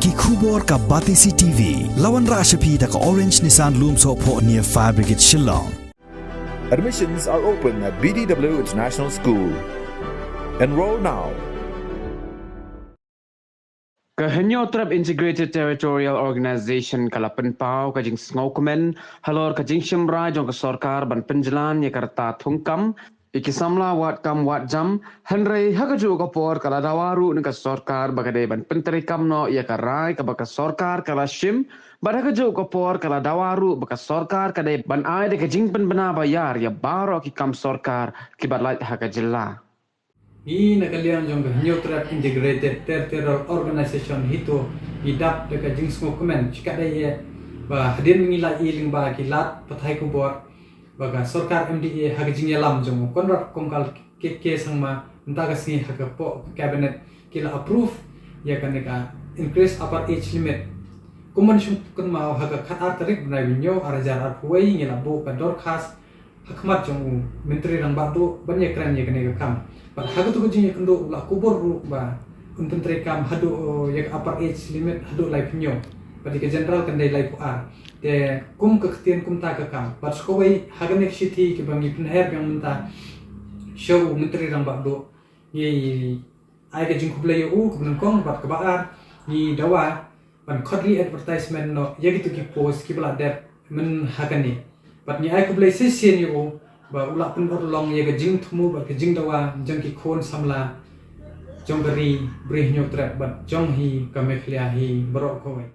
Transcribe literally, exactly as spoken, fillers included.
Ki khubor ka Batesi T V. La wanrah sha phi da ka Orange Nissan Lumsohphoh near Fire Brigade Shillong. Admissions are open at B D W International School. Enroll now. Ka Hynñiewtrep Integrated Territorial Organization ka la pynpaw ka jingsngewkmen halor ka jingshim rai jong ka sorkar ban pynjlan ïa ka rta thungkam ïa ki samla wad kam wad jam, hynrei ha kajuh ka por ka la dawa ruh na ka sorkar ba ka dei ban pyntreikam noh ïa ka rai kaba ka sorkar ka la shim, bad ha kajuh ka por ka la dawa ruh ba ka sorkar ka dei ban ai da ka jingpynbna ba ïar ïa baroh ki kam sorkar kiba lait ha ka jylla. Ngi na ka liang jong ka Hynñiewtrep Integrated Territorial Organization hi to ngi dap da ka jingsngewkmen shikatdei ïa ba hadien ngi la i lyngba ki lad pathai khubor ba ka sorkar M D A ha ka jingïalam jong u Conrad Kongkal K K Sangma mynta ka sngi ha ka poh ka cabinet ki la approve ïa kane ka increase upper age limit. Kumba ngi shu kynmaw ha ka khatar tarik bnai ba hynñiew ar hajar arphew wei ngi la buh ka dorkhas ha khmat jong u Myntri Rangbah Duh ban ïakren ïa kane ka kam. Bad ha katu ka jingïakynduh u la kubur ruh ba un pyntreikam haduh ïa ka upper age limit haduh laiphew hynñiew bad ïa ka general kan dei laiphew ar. Te kum ka ktien kumta ka kam bad shuh kawei ha kane ka shithi kiba ngi pynher biang mynta sha u Myntri Rangbah Duh ngi ai ka jingkhublei ïa u kaba nyngkong bad kaba ar ngi dawa ban khot lih advertisement noh ïa kitu ki post kiba la dep myn ha kane. Bad ngi ai khublei shisien ïa u ba u la pynurlong ïa ka jingthmu bad ka jingdawa jong ki khun samla jong ka ri Bri Hynñiewtrep bad jong hi ka Meghalaya hi baroh kawei.